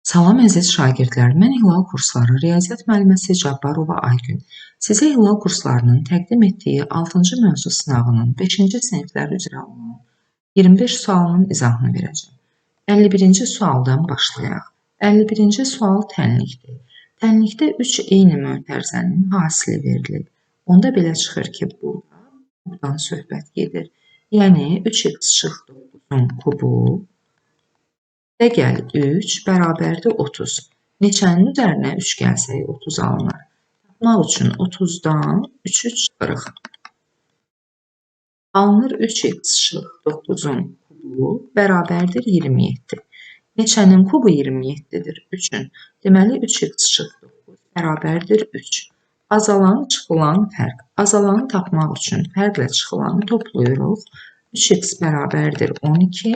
Salam əziz şagirdlər, mən Hilal Kursları Riyaziyyat müəlliməsi Cabbarova Aygün. Sizə Hilal Kurslarının təqdim etdiyi 6-cı mövzu sınağının 5-ci siniflər üzrə olan 25 sualının izahını verəcəm. 51-ci sualdan başlayaq. 51-ci sual tənlikdir. Tənlikdə 3 eyni mötərizənin hasili verilib. Onda belə çıxır ki, burada kubdan söhbət gedir. Yəni 3x çıx 9-un kubu gəl 3 bərabərdir 30. Neçənin üzərinə 3 gəlsək 30 alınır. Tapmaq üçün 30-dan 3-ü çıxırıq. Alınır 3x çıx 9-un kubu bərabərdir 27. Neçənin kubu 27-dir? 3-ün. Deməli 3x çıx 9 bərabərdir 3. Azalan çıxılan fərq. Azalanı tapmaq üçün fərqlə çıxılanı toplayırıq. 3x bərabərdir 12.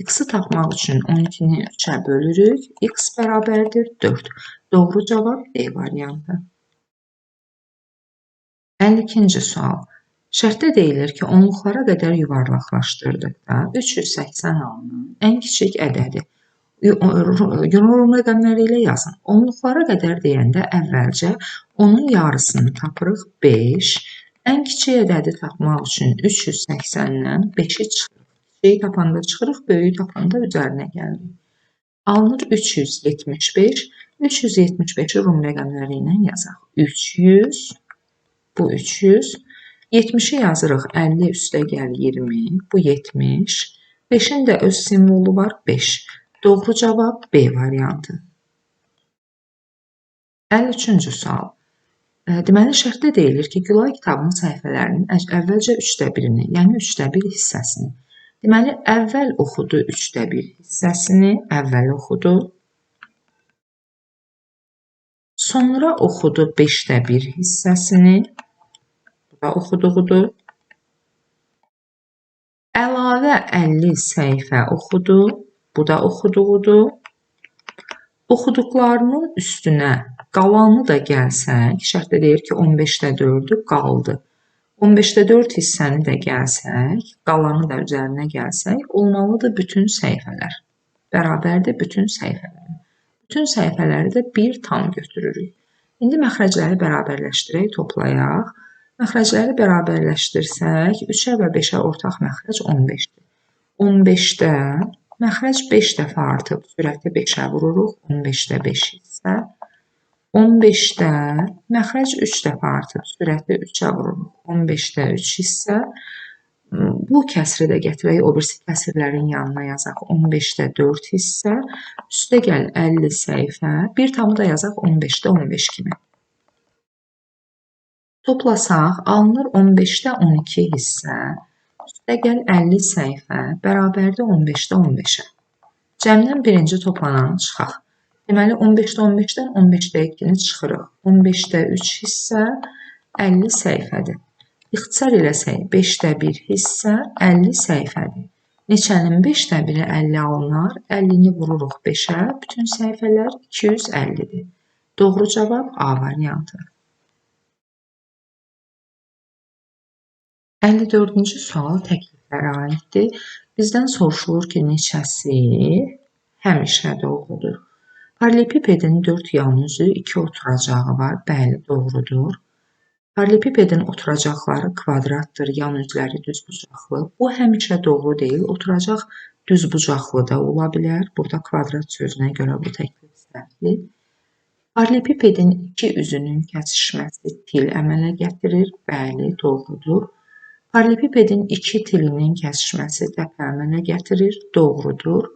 X-i tapmaq üçün 12-ni 3-ə bölürük. X bərabərdir 4. Doğru cavab D variantı. 52-ci sual. Şərtdə deyilir ki, onluqlara qədər yuvarlaqlaşdırdıqda 380 alınan ən kiçik ədədi rum rəqəmləri ilə yazın. Onluqlara qədər deyəndə əvvəlcə onun yarısını tapırıq 5. Ən kiçik ədədi tapmaq üçün 380-dən 5-i çıxırıq. Kiçiyi tapanda çıxırıq, böyüyü tapanda üzərinə gəlirik. Alınır 375. 375-i rum rəqəmləri ilə yazaq. 300, bu 300. 70-i yazırıq 50 üstə gəl 20, bu 70. 5-in də öz simvolu var 5. Doğru cavab B variantı. 53-cü sual. Deməli, şərtdə deyilir ki, Gülay kitabının səhifələrinin əvvəlcə 3də 1-ini, yəni 3də 1 hissəsini. Deməli, əvvəl oxudu 3də 1 hissəsini, əvvəl oxudu. Sonra oxudu 5də 1 hissəsini, bu da oxuduğudur. Əlavə 50 səhifə oxudu, bu da oxuduğudur. Oxuduqlarının üstünə qalanı da gəlsək, şərtdə deyir ki, 15də 4-ü qaldı. 15də 4 hissəni də gəlsək, qalanı da üzərinə gəlsək, olmalıdır bütün səhifələr. Bərabərdir bütün səhifələri. Bütün səhifələri də 1 tam götürürük. İndi məxrəcləri bərabərləşdirək, toplayaq. Məxrəcləri bərabərləşdirsək, 3-ə və 5-ə ortaq məxrəc 15-dir. 15-də məxrəc 5 dəfə artıb, sürəti 5-ə vururuq, 15-də 5 hissə. 15-də məxrəc 3 dəfə artıb, sürəti 3-ə vururuq, 15-də 3 hissə. Bu kəsri də gətirək, o birisi kəsirlərin yanına yazaq, 15-də 4 hissə. Üstə gəl 50 səhifə, bir tamı da yazaq 15-də 15 kimi. Toplasaq, alınır 15-də 12 hissə. Üstə gəl 50 səhifə, bərabərdir 15-də 15-ə. Cəmdən birinci toplananı çıxaq. Deməli, 15-də 15-dən 15-də 2-ni çıxırıq. 15-də 3 hissə 50 səhifədir. İxtisar eləsək, 5-də 1 hissə 50 səhifədir. Neçənin 5-də 1-i 50 alınar? 50-ni vururuq 5-ə, bütün səhifələr 250-dir. Doğru cavab A variantı. 54-cü sual təkliflərə aiddir. Bizdən soruşulur ki, neçəsi həmişə doğrudur. Paralelipipedin 4 yan üzü, 2 oturacağı var. Bəli, doğrudur. Paralelipipedin oturacaqları kvadratdır, yan üzləri düzbucaqlı. Bu həmişə doğru deyil. Oturacaq düzbucaqlı da ola bilər. Burada kvadrat sözünə görə bu təklif səhvdir. Paralelipipedin iki üzünün kəsişməsi til əmələ gətirir. Bəli, doğrudur. Paralelipipedin iki tilinin kəsişməsi təpə əmələ gətirir. Doğrudur.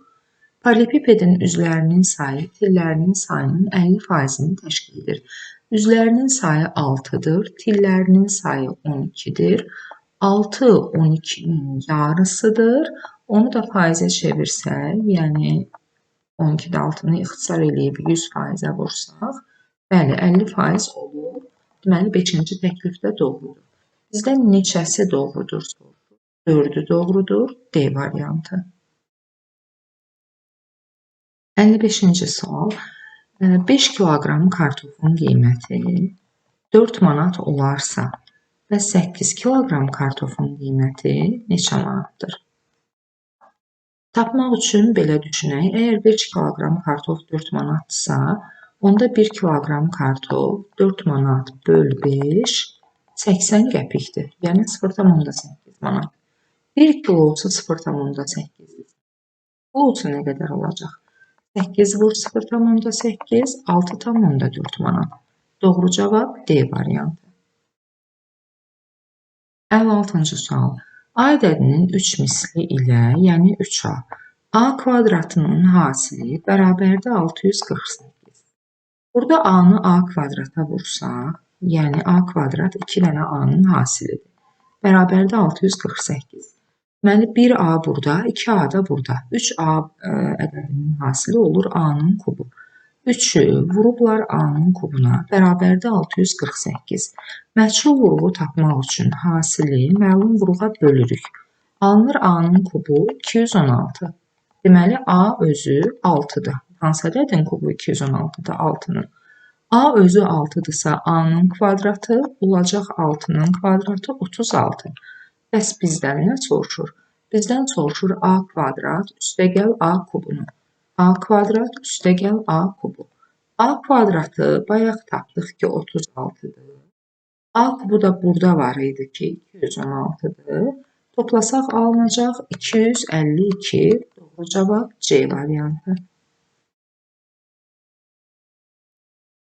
Paralelipipedin üzlərinin sayı tillərinin sayının 50%-ni təşkil edir. Üzlərinin sayı 6-dır, tillərinin sayı 12-dir. 6 12-nin yarısıdır. Onu da faizə çevirsək, yəni 12-də 6-nı ixtisar eləyib 100%-ə vursaq, bəli, 50% olur. Deməli, 5-ci təklif də doğrudur. Bizdən neçəsi doğrudur soruşur. 4-ü doğrudur, D variantı. 55-ci sual. 5 kiloqram kartofun qiyməti 4 manat olarsa və 8 kiloqram kartofun qiyməti neçə manatdır? Tapmaq üçün belə düşünək. Əgər 1 kiloqram kartof 4 manatdırsa, onda 1 kiloqram kartof 4 manat böl 5, 80 qəpikdir. Yəni 0,8 manat. 1 kilosu 0,8-dir. Kilosu nə qədər olacaq? 8 vur 0,8, 6,4 manat. Doğru cavab D variantı. 56-cı sual. A ədədinin 3 misli ilə, yəni 3A, A kvadratının hasili bərabərdir 648. Burada A-nı A kvadrata vursaq, yəni A kvadrat 2 dənə A-nın hasilidir. Bərabərdir 648. Deməli, 1A burada, 2A da burada. 3A ədədinin hasili olur A-nın kubu. 3-ü vurublar A-nın kubuna, bərabərdir 648. Məchul vuruğu tapmaq üçün hasili məlum vuruğa bölürük. Alınır A-nın kubu 216. Deməli, A özü 6-dır. Hansı ədədin kubu 216-dır? 6-nın. A özü 6-dırsa, A-nın kvadratı olacaq 6-nın kvadratı 36. Bəs bizdən nə soruşur? Bizdən soruşur A kvadrat üstəgəl A kubunu. A kvadrat üstəgəl A kubu. A kvadratı bayaq tapdıq ki, 36-dır. A kubu da burada var idi ki, 216-dır. Toplasaq alınacaq 252. Doğru cavab C variantı.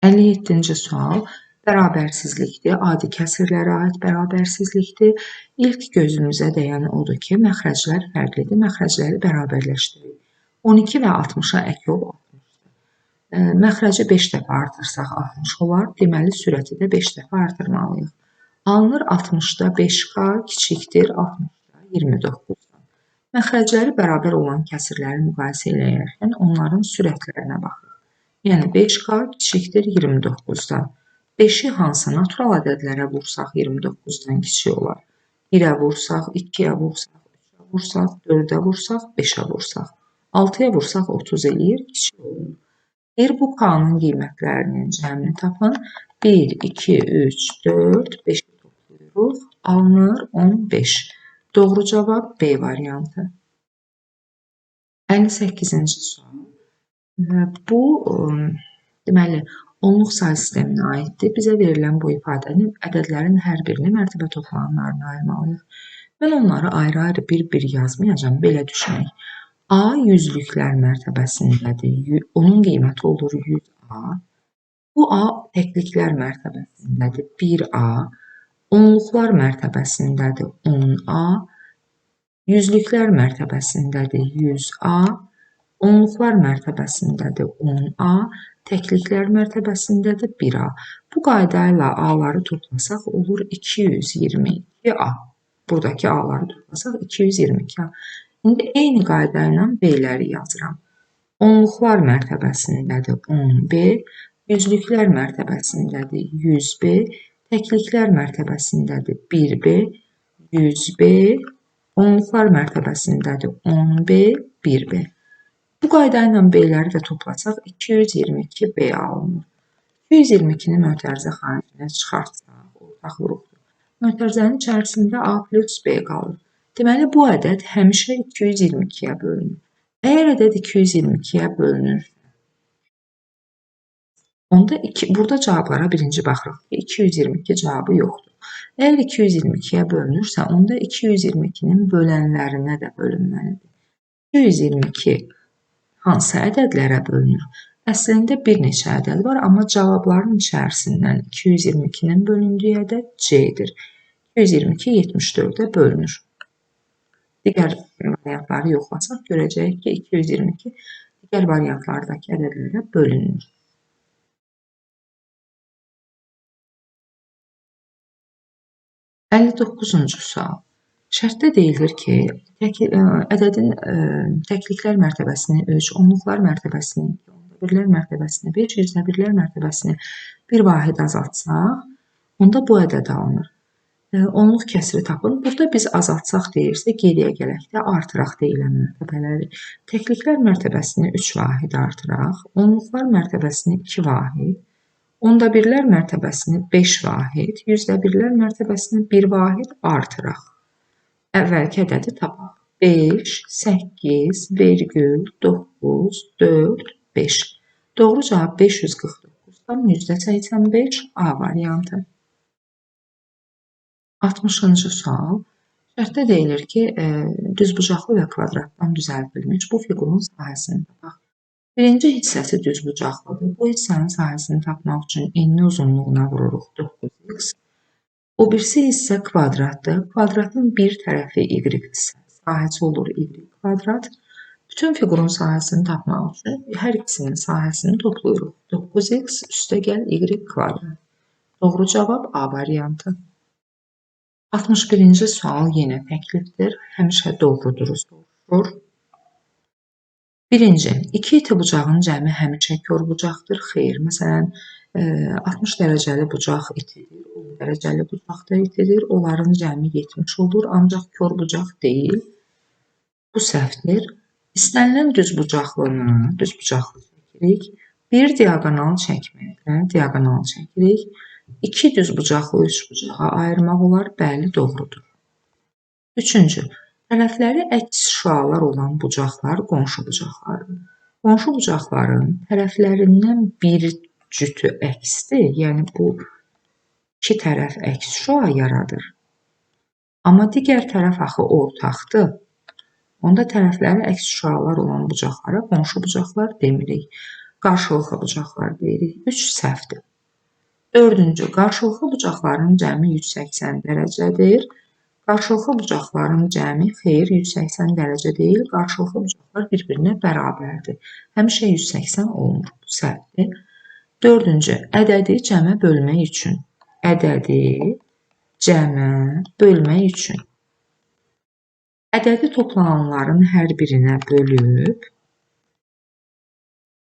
57-ci sual. Bərabərsizlikdir. Adi kəsirlərə aid bərabərsizlikdir. İlk gözümüzə dəyən odur ki, məxrəclər fərqlidir. Məxrəcləri bərabərləşdiririk. 12 və 60-a ək ol 60-dır. Məxrəci 5 dəfə artırsaq 60 olar. Deməli, sürəti də 5 dəfə artırmalıyıq. Alınır 60-da 5K kiçikdir 60-da 29-dan. Məxrəcləri bərabər olan kəsirləri müqayisə eləyərkən onların sürətlərinə baxırıq. Yəni 5K kiçikdir 29-dan. 5-i hansı natural ədədlərə vursaq 29-dan kiçik olar? 1-ə vursaq, 2-yə vursaq, 3-ə vursaq, 4-ə vursaq, 5-ə vursaq. 6-ya vursaq 30 eləyir, kiçik olunur. Deyir, bu K-nın qiymətlərinin cəmini tapın. 1, 2, 3, 4, 5-i toplayırıq. Alınır 15. Doğru cavab B variantı. 58-ci sual. Bu, deməli, onluq say sisteminə aiddir. Bizə verilən bu ifadəni ədədlərin hər birini mərtəbə toplananlarına ayırmalıyıq. Mən onları ayrı-ayrı bir-bir yazmayacağam. Belə düşünək. A yüzlüklər mərtəbəsindədir. Onun qiyməti olur 100A. Bu A təkliklər mərtəbəsindədir. 1A. Onluqlar mərtəbəsindədir. 10A. Yüzlüklər mərtəbəsindədir. 100A. Onluqlar mərtəbəsindədir. 10A. Təkliklər mərtəbəsindədir. 1A. Bu qayda ilə A-ları toplasaq olur 222A. Buradakı A-ları toplasaq 222A. İndi eyni qayda ilə B-ləri yazıram. Onluqlar mərtəbəsindədir 10B, yüzlüklər mərtəbəsindədir 100B, təkliklər mərtəbəsindədir 1B, 100B, onluqlar mərtəbəsindədir 10B, 1B. Bu qayda ilə B-ləri də toplasaq 222B alınır. 222-ni mötərizə xaricinə çıxartsaq, ortaq vuruqdur. Mötərizənin içərisində A plus B qalır. Deməli, bu ədəd həmişə 222-yə bölünür. Əgər ədəd 222-yə bölünürsə, onda burada cavablara birinci baxırıq ki, 222 cavabı yoxdur. Əgər 222-yə bölünürsə, onda 222-nin bölənlərinə də bölünməlidir. 222 hansı ədədlərə bölünür? Əslində bir neçə ədəd var, amma cavabların içərisindən 222-nin bölündüyü ədəd C-dir. 222 74-ə bölünür. Digər variantları yoxlasaq görəcəyik ki, 222 digər variantlardakı ədədlərə bölünür. 59-cu sual. Şərtdə deyilir ki, ədədin təkliklər mərtəbəsini 3, onluqlar mərtəbəsini 2, onda birlər mərtəbəsini 5, yüzdə birlər mərtəbəsini 1 vahid azaltsaq, onda bu ədəd alınır. Onluq kəsiri tapın. Burada biz azaltsaq deyirsə, geriyə gələk də artıraq deyilən mərtəbələri. Təkliklər mərtəbəsini 3 vahid artıraq, onluqlar mərtəbəsini 2 vahid, onda birlər mərtəbəsini 5 vahid, yüzdə birlər mərtəbəsini 1 vahid artıraq. Əvvəlki ədədi tapaq. 5, 8, 9, 4, 5. Doğru cavab 549,85 A variantı. 60-cı sual. Şərtdə deyilir ki, düzbucaqlı və kvadratdan düzəldilmiş bu fiqurun sahəsini tapaq. Birinci hissəsi düzbucaqlıdır. Bu hissənin sahəsini tapmaq üçün enli uzunluğuna vururuq 9x. O birisi hissə kvadratdır. Kvadratın bir tərəfi y-dirsə, sahəsi olur y kvadrat. Bütün fiqurun sahəsini tapmaq üçün hər ikisinin sahəsini toplayırıq. 9x üstəgəl y kvadrat. Doğru cavab A variantı. 61-ci sual yenə təklifdir. Həmişə doğrudur soruşur. Birinci, iki iti bucağın cəmi həmişə kor bucaqdır. Xeyr, məsələn, 60 dərəcəli bucaq itidir, 10 dərəcəli bucaq da itidir. Onların cəmi 70 olur, ancaq kor bucaq deyil. Bu səhvdir. İstənilən düzbucaqlını düzbucaqlı çəkirik. Bir diaqonal çəkməklə diaqonal çəkirik. İki düzbucaqlı üçbucağa ayırmaq olar. Bəli, doğrudur. Üçüncü, tərəfləri əks şüalar olan bucaqlar qonşu bucaqlardır. Qonşu bucaqların tərəflərindən bir cütü əksdir. Yəni, bu iki tərəf əks şüa yaradır. Amma digər tərəf axı ortaqdır. Onda tərəfləri əks şüalar olan bucaqlara qonşu bucaqlar demirik. Qarşılıqlı bucaqlar deyirik. 3 səhvdir. Dördüncü, qarşılıqlı bucaqların cəmi 180 dərəcədir. Qarşılıqlı bucaqların cəmi, xeyr, 180 dərəcə deyil. Qarşılıqlı bucaqlar bir-birinə bərabərdir. Həmişə 180 olmur. Bu səhvdir. Dördüncü, ədədi cəmə bölmək üçün. Ədədi cəmə bölmək üçün. Ədədi toplananların hər birinə bölüb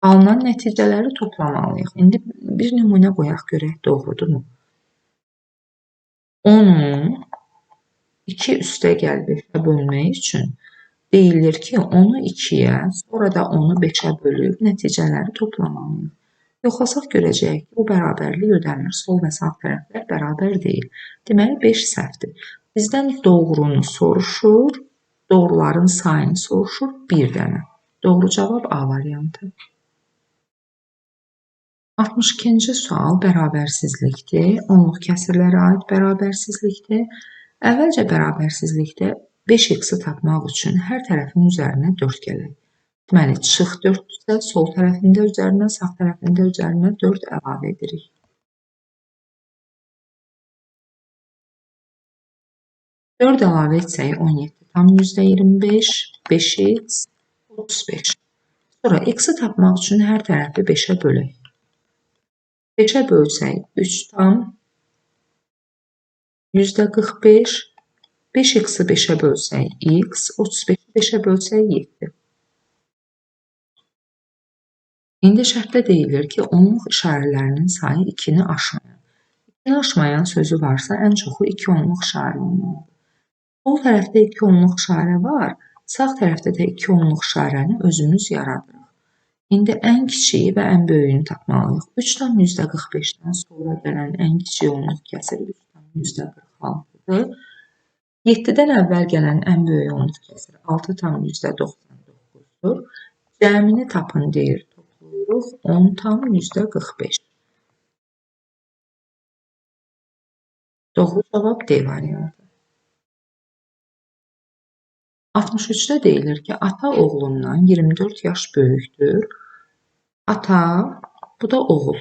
alınan nəticələri toplamalıyıq. İndi bir nümunə qoyaq görək, doğrudurmu? 10-u 2 üstəgəl 5-ə bölmək üçün deyilir ki, 10-u 2-yə, sonra da 10-u 5-ə bölüb nəticələri toplamalıyıq. Yoxlasaq görəcəyik ki, bu bərabərlik ödənmir. Sol və sağ tərəflər bərabər deyil. Deməli, 5 səhvdir. Bizdən doğrunu soruşur, doğruların sayını soruşur bir dənə. Doğru cavab A variantı. 62-ci sual bərabərsizlikdir. Onluq kəsirlərə aid bərabərsizlikdir. Əvvəlcə bərabərsizlikdə 5x-i tapmaq üçün hər tərəfin üzərinə 4 gələk. Deməli, çıx 4-dürsə, sol tərəfində üzərinə, sağ tərəfində üzərinə 4 əlavə edirik. 4 əlavə etsək 17,25, 5x, 35. Sonra x-i tapmaq üçün hər tərəfi 5-ə bölək. 5-ə bölsək 3,45, 5x-i 5-ə bölsək x, 35-i 5-ə bölsək 7. İndi şərtdə deyilir ki, onluq işarələrinin sayı 2-ni aşmayan. 2-ni aşmayan sözü varsa, ən çoxu 2 onluq işarə olmalıdır. Sol tərəfdə 2 onluq işarə var, sağ tərəfdə də 2 onluq işarəni özümüz yaradırıq. İndi ən kiçiyi və ən böyüyünü tapmalıyıq. 3,45-dən sonra gələn ən kiçik onluq kəsir 3,46-dır. 7-dən əvvəl gələn ən böyük onluq kəsir 6,99-dur. Cəmini tapın deyir. Toplayırıq 10,45. Doğru cavab D variantı. 63-də deyilir ki, ata oğlundan 24 yaş böyükdür. Ata, bu da oğul.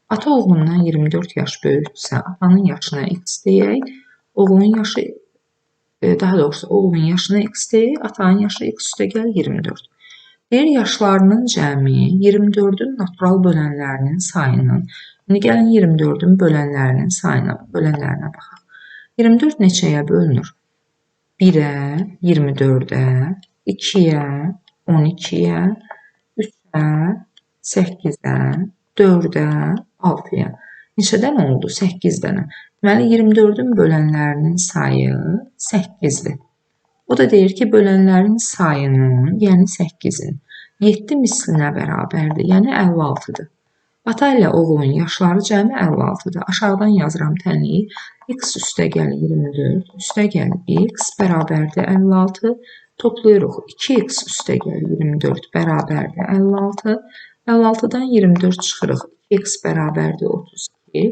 Ata oğlundan 24 yaş böyükdürsə, atanın yaşına x deyək, oğlun yaşı, daha doğrusu oğlun yaşına x deyək, atanın yaşı x üstəgəl 24. Deyir, yaşlarının cəmi 24-ün natural bölənlərinin sayının. İndi gəlin 24-ün bölənlərinin sayına, bölənlərinə baxaq. 24 neçəyə bölünür? 1-ə, 24-ə, 2-yə, 12-yə, 3-ə, 8-ə, 4-ə, 6-ya. Neçə dənə oldu? 8 dənə. Deməli, 24-ün bölənlərinin sayı 8-dir. O da deyir ki, bölənlərin sayının, yəni 8-in 7 mislinə bərabərdir, yəni 56-dır. Ata ilə oğlun yaşları cəmi 56-dır. Aşağıdan yazıram tənliyi. X üstəgəl 24 üstəgəl x bərabərdir 56. Toplayırıq. 2x üstəgəl 24 bərabərdir 56. 56-dan 24 çıxırıq. 2x bərabərdir 32.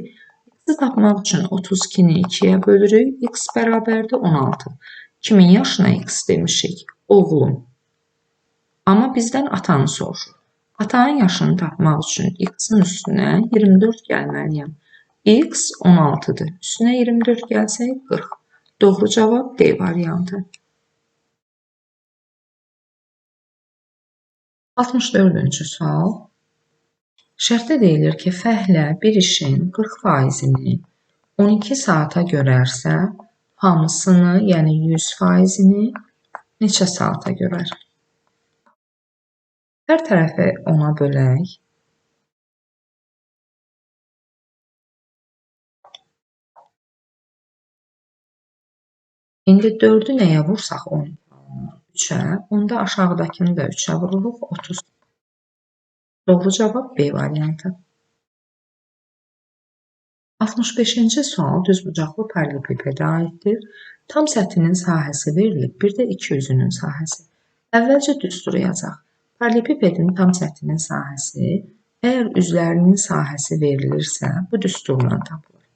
X-i tapmaq üçün 32-ni 2-yə bölürük. X bərabərdir 16. Kimin yaşına x demişik? Oğlum. Amma bizdən atanı soruşur. Atanın yaşını tapmaq üçün x-in üstünə 24 gəlməliyəm. X 16-dır. Üstünə 24 gəlsək 40. Doğru cavab D variantı. 64-cü sual. Şərtdə deyilir ki, fəhlə bir işin 40%-ni 12 saata görərsə, hamısını, yəni 100%-ni neçə saata görər? Hər tərəfi 10-a bölək. İndi 4-ü nəyə vursaq 12 alınır? 3-ə. Onda aşağıdakını da 3-ə vururuq, 30. Doğru cavab B variantı. 65-ci sual düzbucaqlı parallelepipede aiddir. Tam səthinin sahəsi verilib, bir də iki üzünün sahəsi. Əvvəlcə düstur yazaq. Parallelepipedin tam səthinin sahəsi, əgər üzlərinin sahəsi verilirsə, bu düsturla tapılır.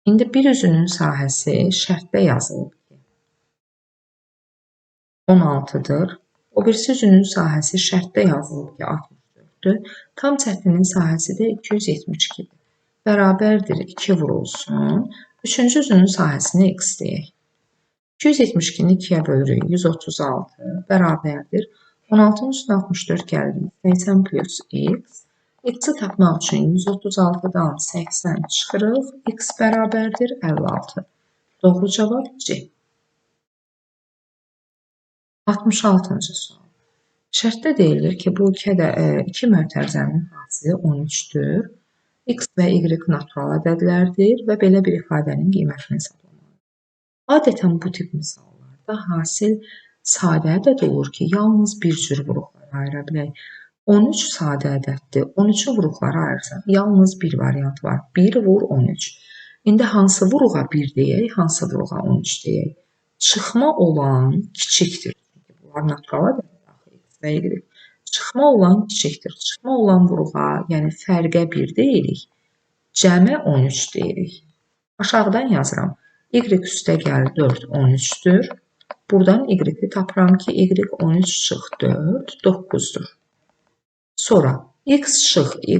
İndi bir üzünün sahəsi şərtdə yazılıb ki, 16-dır. O birisi üzünün sahəsi şərtdə yazılıb ki, 64-dür. Tam səthinin sahəsi də 272-dir. Bərabərdir 2 vurulsun. Üçüncü üzünün sahəsini x deyək. 272-ni 2-yə bölürük. 136 bərabərdir. 16-nın üstünə 64 gəlir. 80 plus x. X-i tapmaq üçün 136-dan 80 çıxırıq. X bərabərdir 56. Doğru cavab C. 66-cı sual. Şərtdə deyilir ki, bu iki mötərizənin hasili 13-dür. X və Y natural ədədlərdir və belə bir ifadənin qiymətini hesablamalıdır. Adətən bu tip misallarda hasil sadə ədəd olur ki, yalnız bir cür vuruqlara ayıra bilək. 13 sadə ədəddir. 13-ü vuruqlara ayırsaq, yalnız bir variant var. 1 vur 13. İndi hansı vuruğa 1 deyək, hansı vuruğa 13 deyək? Çıxma olan kiçikdir. Çünki bunlar natural ədəddir. X və Y. Çıxma olan kiçikdir. Çıxma olan vuruğa, yəni fərqə 1 deyirik. Cəmə 13 deyirik. Aşağıdan yazıram. Y üstəgəl 4, 13-dür. Buradan Y-i tapıram ki, Y 13 çıx 4, 9-dur. Sonra X çıx Y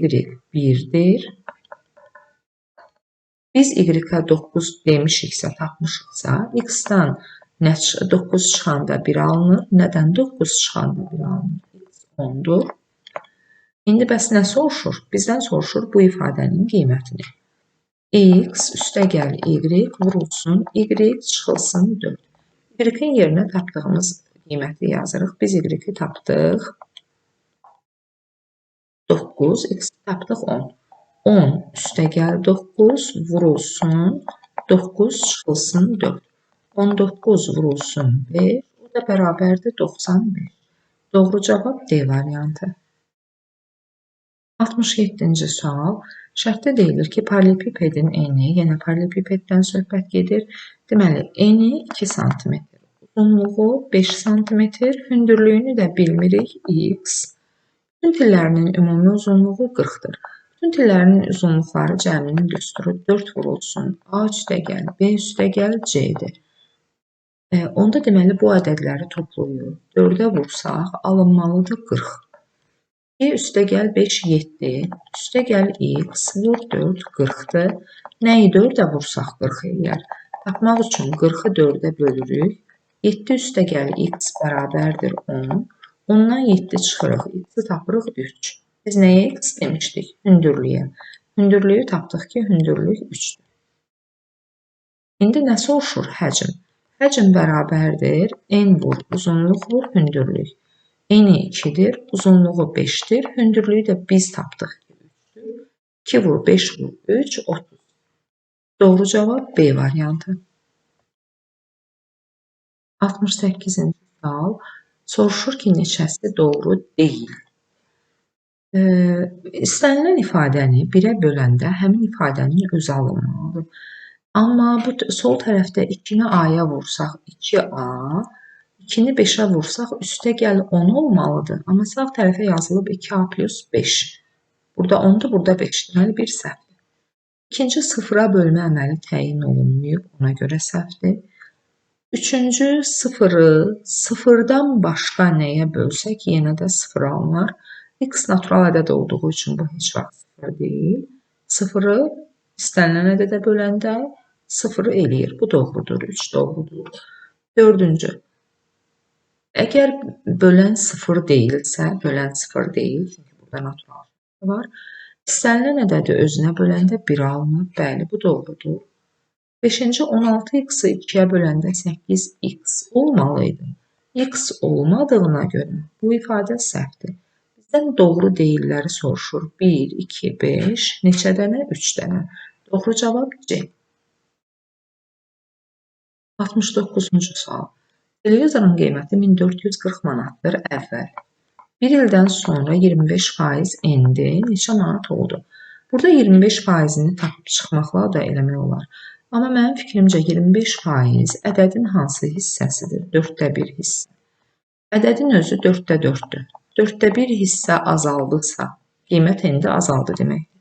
1-dir. Biz Y-ə 9 demişiksə, tapmışıqsa, X-dan 9 çıxanda 1 alınır. Nədən 9 çıxanda 1 alınır? X 10-dur. İndi bəs nə soruşur? Bizdən soruşur bu ifadənin qiymətini. X üstəgəl Y vurulsun, Y çıxılsın 4. Y-in yerinə tapdığımız qiyməti yazırıq. Biz Y-i tapdıq 9, X-i tapdıq 10. 10 üstəgəl 9 vurulsun, 9 çıxılsın 4. 19 vurulsun 5, o da bərabərdir 95. Doğru cavab D variantı. 67-ci sual. Şərtdə deyilir ki, parallelepipedin eni, yenə parallelepipeddən söhbət gedir. Deməli, eni 2 sm, uzunluğu 5 sm, hündürlüyünü də bilmirik, x. Bütün tillərinin ümumi uzunluğu 40-dır. Bütün tillərinin uzunluqları cəminin düsturu 4 vurulsun. A üstəgəl, B üstəgəl, C-dir. Onda deməli, bu ədədləri toplayıb 4-ə vursaq, alınmalıdır 40. 2 üstəgəl 5, 7, üstəgəl x, vur 4, 40-dır. Nəyi 4-ə vursaq 40 eləyər? Tapmaq üçün 40-ı 4-ə bölürük. 7 üstəgəl x bərabərdir 10. 10-dan 7 çıxırıq, x-i tapırıq 3. Biz nəyə x demişdik? Hündürlüyə. Hündürlüyü tapdıq ki, hündürlük 3-dür. İndi nə soruşur? Həcm. Həcm bərabərdir n vur, uzunluq vur, hündürlük. Eni 2-dir, uzunluğu 5-dir, hündürlüyü də biz tapdıq ki, 3-dür. 2 vur 5 vur 3, 30. Doğru cavab B variantı. 68-ci sual. Soruşur ki, neçəsi doğru deyil? İstənilən ifadəni 1-ə böləndə həmin ifadənin özü alınmalıdır. Amma bu sol tərəfdə 2-ni A-ya vursaq 2A, 2-ni 5-ə vursaq üstə gəl 10 olmalıdır. Amma sağ tərəfə yazılıb 2A plus 5. Burada 10-dur, burada 5. Deməli, bir səhvdir. İkinci sıfıra bölmə əməli təyin olunmayıb, ona görə səhvdir. Üçüncü sıfırı sıfırdan başqa nəyə bölsək, yenə də sıfır alınar. X natural ədəd olduğu üçün bu heç vaxt sıfır deyil. Sıfırı istənilən ədədə böləndə sıfırı eləyir. Bu doğrudur. 3 doğrudur. Dördüncü. Əgər bölən sıfır deyilsə, bölən sıfır deyil, çünki burada natural var. İstənilən ədədi özünə böləndə 1 alınır. Bəli, bu doğrudur. Beşinci, 16x-ı 2-yə böləndə 8x olmalıydı. X olmadığına görə bu ifadə səhvdir. Bizdən doğru deyilləri soruşur. 1, 2, 5, neçə dənə? 3 dənə. Doğru cavab C. 69-cu sual. Televizorun qiyməti 1440 manatdır əvvəl. Bir ildən sonra 25% endi. Neçə manat oldu? Burada 25%-ni tapıb çıxmaqla da eləmək olar. Amma mənim fikrimcə 25% ədədin hansı hissəsidir? 4-də 1 hissə. Ədədin özü 4-də 4-dür. 4-də 1 hissə azaldısa, qiymət endi azaldı deməkdir.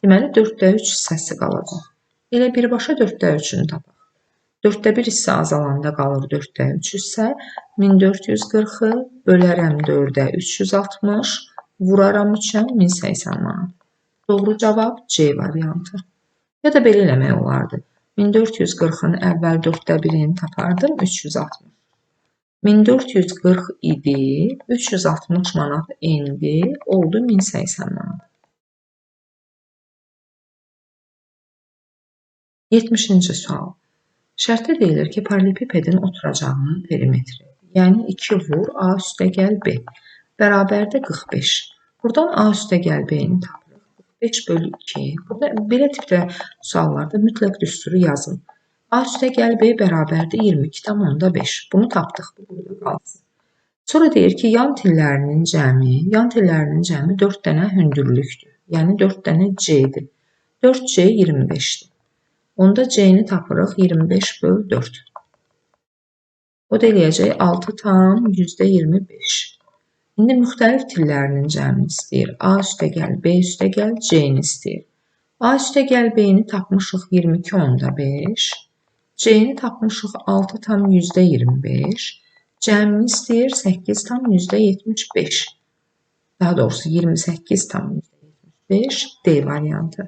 Deməli, 4-də 3 hissəsi qalacaq. Elə birbaşa 4-də 3-ünü tapaq. 4-də 1 hissə azalanda qalır 4-də 3 hissə. 1440-ı bölərəm 4-ə 360, vuraram 3-ə 1080 manat. Doğru cavab C variantı. Ya da belə eləmək olardı. 1440-ın əvvəl 4-də 1-ini tapardım, 360. 1440 idi, 360 manat endi, oldu 1080 manat. 70-ci sual. Şərtdə deyilir ki, paralelipipedin oturacağının perimetri, yəni 2 vur A üstə gəl B, bərabərdir 45. Buradan A üstə gəl B-ni tapırıq. 45 bölü 2. Burada belə tipdə suallarda mütləq düsturu yazın. A üstə gəl B bərabərdir 22,5. Bunu tapdıq. Bu burada qalsın. Sonra deyir ki, yan tillərinin cəmi 4 dənə hündürlükdür. Yəni 4 dənə C-dir. 4C 25-dir. Onda C-ni tapırıq 25 böl 4. O da eləyəcək 6,25. İndi müxtəlif tillərinin cəmini istəyir. A üstə gəl, B üstə gəl, C-ni istəyir. A üstə gəl, B-ni tapmışıq 22,5. C-ni tapmışıq 6,25. Cəmini istəyir 8,75. Daha doğrusu 28,75 D variantı.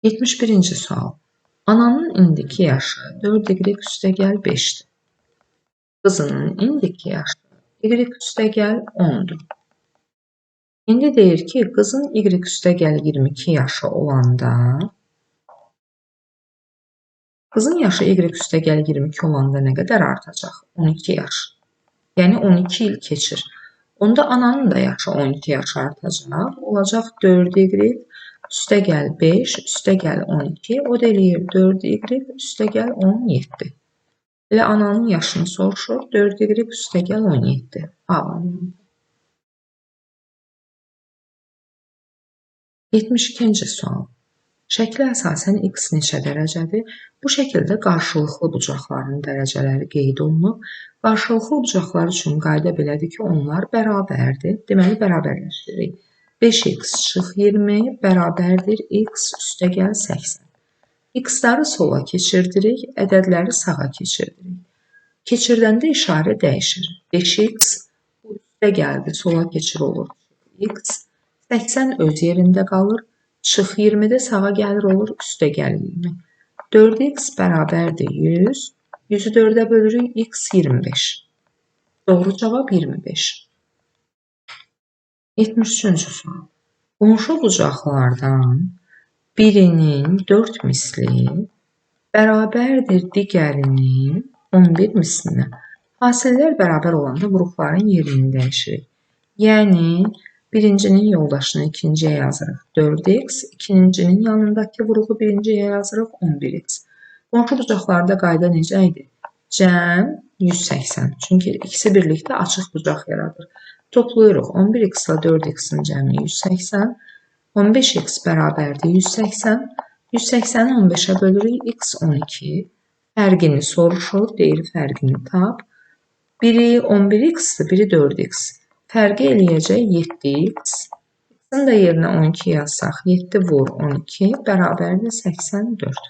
71-ci sual. Ananın indiki yaşı 4y üstə gəl 5-dir. Qızının indiki yaşı y üstə gəl 10-dur. İndi deyir ki, qızın y üstə gəl 22 yaşı olanda, qızın yaşı y üstə gəl 22 olanda nə qədər artacaq? 12 yaş. Yəni 12 il keçir. Onda ananın da yaşı 12 yaş artacaq. Olacaq 4y üstə gəl 5, üstə gəl 12, o da eləyir 4y, üstə gəl 17. Elə ananın yaşını soruşur, 4y üstə gəl 17. A variantı. 72-ci sual. Şəklə əsasən x neçə dərəcədir? Bu şəkildə qarşılıqlı bucaqların dərəcələri qeyd olunub. Qarşılıqlı bucaqlar üçün qayda belədir ki, onlar bərabərdir. Deməli, bərabərləşdiririk. 5x çıx 20 bərabərdir x üstə gəl 80. X-ları sola keçirdirik, ədədləri sağa keçirdirik. Keçirdəndə işarə dəyişir. 5x bu üstə gəldi, sola keçir olur. X 80 öz yerində qalır. Çıx 20-də sağa gəlir olur, üstə gəl 20. 4x bərabərdir 100. 100-ü 4-ə bölürük, x 25. Doğru cavab 25. 73-cü sual. Qonşu bucaqlardan birinin 4 misli bərabərdir digərinin 11 mislinə. Hasillər bərabər olanda vuruqların yerini dəyişirik. Yəni, birincinin yoldaşını ikinciyə yazırıq 4x, ikincinin yanındakı vuruğu birinciyə yazırıq 11x. Qonşu bucaqlarda qayda necə idi? Cəm 180. Çünki ikisi birlikdə açıq bucaq yaradır. Toplayırıq. 11x ilə 4x-in cəmi 180. 15x bərabərdir 180. 180-i 15-ə bölürük, x 12. Fərqini soruşur, deyir fərqini tap. Biri 11x-dir, biri 4x. Fərqi eləyəcək 7x. X-in də yerinə 12 yazsaq, 7 vur 12 bərabərdir 84.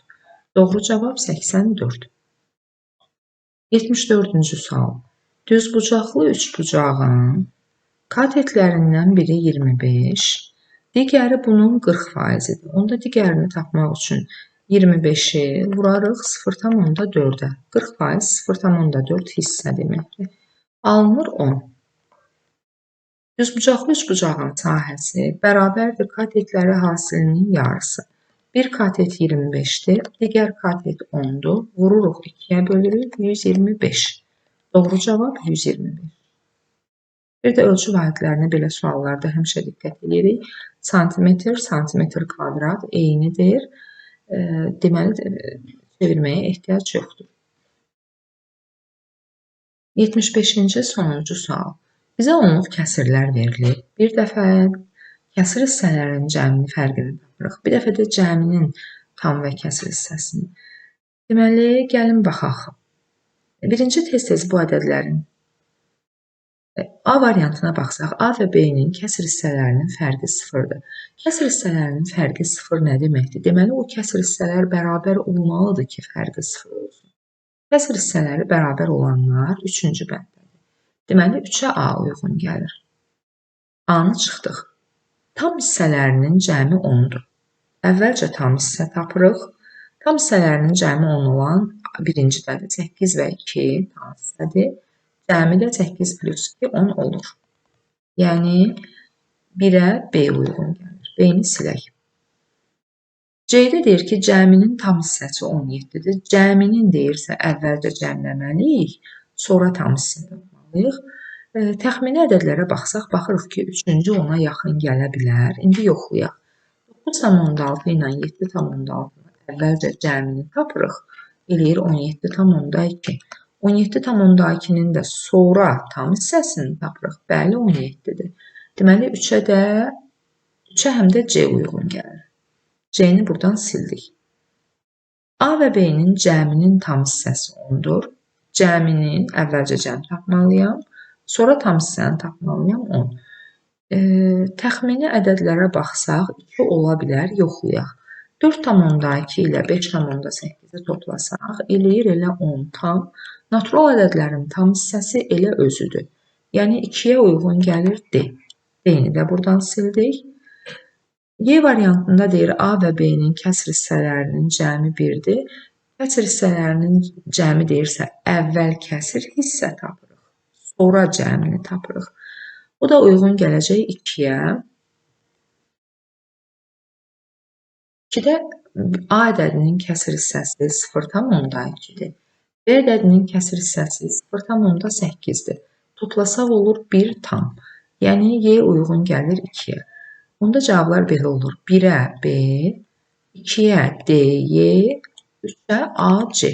Doğru cavab 84. 74-cü sual. Düzbucaqlı üçbucağın katetlərindən biri 25, digəri bunun 40%-dir. Onda digərini tapmaq üçün 25-i vurarıq 0,4-ə. 40% 0,4 hissə deməkdir. Alınır 10. Düzbucaqlı üçbucağın sahəsi bərabərdir katetləri hasilinin yarısı. Bir katet 25-dir, digər katet 10-dur. Vururuq 2-yə bölürük, 125. Doğru cavab 125. Bir də ölçü vahidlərinə belə suallarda həmişə diqqət edirik. Santimetr, santimetr kvadrat eynidir. Deməli, çevirməyə ehtiyac yoxdur. 75-ci sonuncu sual. Bizə onluq kəsirlər verilir. Bir dəfə kəsir hissələrin cəmini fərqini tapırıq. Bir dəfə də cəminin tam və kəsir hissəsini. Deməli, gəlin baxaq. Birinci tez-tez bu ədədlərin A variantına baxsaq, A və B-nin kəsir hissələrinin fərqi 0-dır. Kəsir hissələrinin fərqi 0 nə deməkdir? Deməli, o kəsir hissələr bərabər olmalıdır ki, fərqi 0 olsun. Kəsir hissələri bərabər olanlar 3-cü bənddədir. Deməli, 3-ə A uyğun gəlir. A-nı çıxdıq. Tam hissələrinin cəmi 10-dur. Əvvəlcə tam hissə tapırıq. Tam hissələrinin cəmi 10 olan birincидədir. 8 və 2 tam hissədir. Cəmi də 8 plus 2 10 olur. Yəni 1-ə B uyğun gəlir. B-ni silək. C-də deyir ki, cəminin tam hissəsi 17-dir. Cəminin deyirsə, əvvəlcə cəmləməliyik, sonra tam hissə tapmalıyıq. Təxmini ədədlərə baxsaq, baxırıq ki, 3-cü ona yaxın gələ bilər. İndi yoxlayaq. 9,6 ilə 7,6-nı əvvəlcə cəmini tapırıq. Eləyir 17,2. 17,2-nin də sonra tam hissəsini tapırıq. Bəli, 17-dir. Deməli, 3-ə həm də C uyğun gəlir. C-ni buradan sildik. A və B-nin cəminin tam hissəsi 10-dur. Cəminin əvvəlcə cəm tapmalıyam. Sonra tam hissəni tapmalıyam 10. Təxmini ədədlərə baxsaq, 2 ola bilər, yoxlayaq. 4,2 ilə 5,8-i toplasaq, eləyir elə 10 tam. Natural ədədlərin tam hissəsi elə özüdür. Yəni 2-yə uyğun gəlir D. D-ni də buradan sildik. Y variantında deyir A və B-nin kəsir hissələrinin cəmi 1-dir. Kəsir hissələrinin cəmi deyirsə, əvvəl kəsir hissə tapırıq. Sonra cəmini tapırıq. O da uyğun gələcək 2-yə. 2-də A ədədinin kəsir hissəsi 0,2-dir. B ədədinin kəsir hissəsi 0,8-dir. Toplasaq olur 1 tam. Yəni Y uyğun gəlir 2-yə. Onda cavablar belə olur. 1-ə B, 2-yə D, Y, 3-ə A, C.